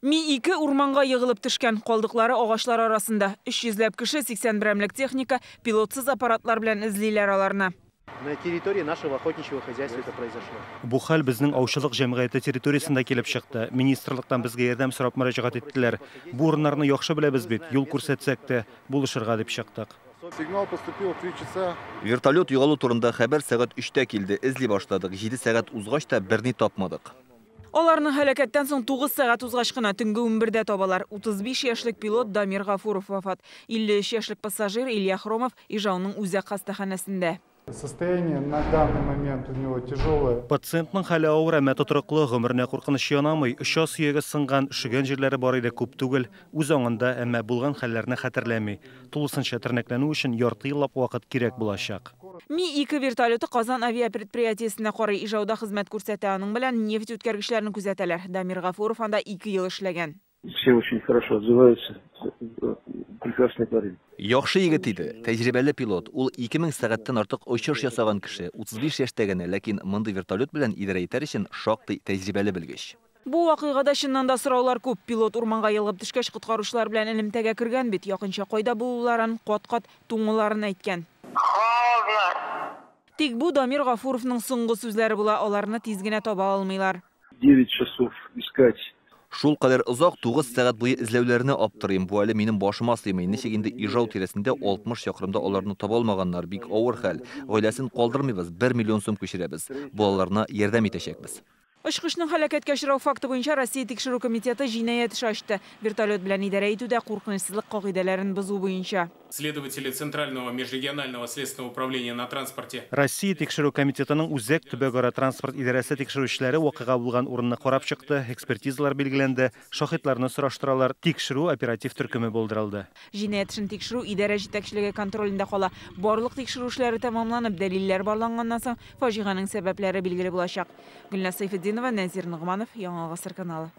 Ми-2 урманга егылып төшкән. Калдыклары агачлар арасында. 300 ләп кеше, 80 берәмлек техника, пилотсыз аппаратлар белән эзлиләр аларны. На территории нашего охотничьего хозяйства это произошло. Бу хәл безнең аучылык җәмгыяте территориясендә килеп чыкты. Министрлыктан безгә ярдәм сорап мөрәҗәгать иттеләр. Бу урыннарны яхшы беләбез бит, юл күрсәтсәк тә, булышырга дип чыктык. Сигнал поступил в 3 часа. Вертолет югалу турында хәбәр сәгать 3тә килде. Эзли башладык. 7 сәгать узгач та берни тапмадык. Аларны һәлакәттән соң 9 сәгать узгач кына төнге 11дә табалар. 35 яшьлек пилот Дамир Гафуров вафат. 53 яшьлек пассажир Илья Хромов Ижауның үзәк хастаханәсендә. Состояние на данный момент у него тяжелое. Пациентның хәле авыр, әмма тотрыклы, гомеренә куркыныч янамый. Оча сөяге сынган, өшегән җирләре бар иде, күп түгел. Үз аңында, әмма булган хәлләрне хәтерләми. Тулысынча тернәкләнү өчен ярты еллап вакыт кирәк булачак. Ми-2 вертолеты Казан авиапредприятиесенә карый, Ижауда хезмәт күрсәтә. Аның белән нефть үткәргечләрен күзәтәләр. Дамир Гафуров анда 2 ел эшләгән. Все очень хорошо отзываются. Прекрасный парень. Яхшы егет иде, тәҗрибәле пилот. Ул 2000 сәгатьтән артык очыш ясаган кеше. 35 яшьтә генә, ләкин мондый вертолет белән идарә итәр өчен шактый тәҗрибәле белгеч. Бу вакыйгада чыннан да сораулар күп. Пилот урманга елгып төшкәч, коткаручылар белән элемтәгә кергән бит. Якынча кайда булуларын, кат-кат туңуларын әйткән. Тик бу Дамир Гафуровның соңгы сүзләре була. Аларны тиз генә таба алмыйлар. 9 часов искать. Шул кадәр озак 9 сәгать буе эзләүләренә аптырыйм. Бу әле минем башыма сыймый. Ничек инде Ижау тирәсендә 60 чакрымда аларны таба алмаганнар. Бик авыр хәл. Гаиләсен калдырмыйбыз, 1 миллион сум күчерәбез. Балаларына ярдәм итәчәкбез. Очкычның һәлакәткә очрау факты буенча Россия тикшерү комитеты җинаять эше ачты. Вертолет белән идарә итүдә куркынычсызлык кагыйдәләрен бозу буенча. Следователи Центрального межрегионального следственного управления на транспорте. Россия тикшерү комитетының үзәк төбәкара транспорт идарәсе тикшерүчеләре вакыйга булган урынны карап чыкты, экспертизалар билгеләнде, шаһитларны сораштыралар, тикшерү оператив төркеме булдырылды. Җинаять эшен тикшерү идарә җитәкчелеге контролендә кала. Барлык тикшерү эшләре тәмамланып, дәлилләр барланганнан соң фаҗиганең сәбәпләре билгеле булачак. Гөлназ Сәйфетдинова, Нәзир Ногманов, Яңа Гасыр каналы.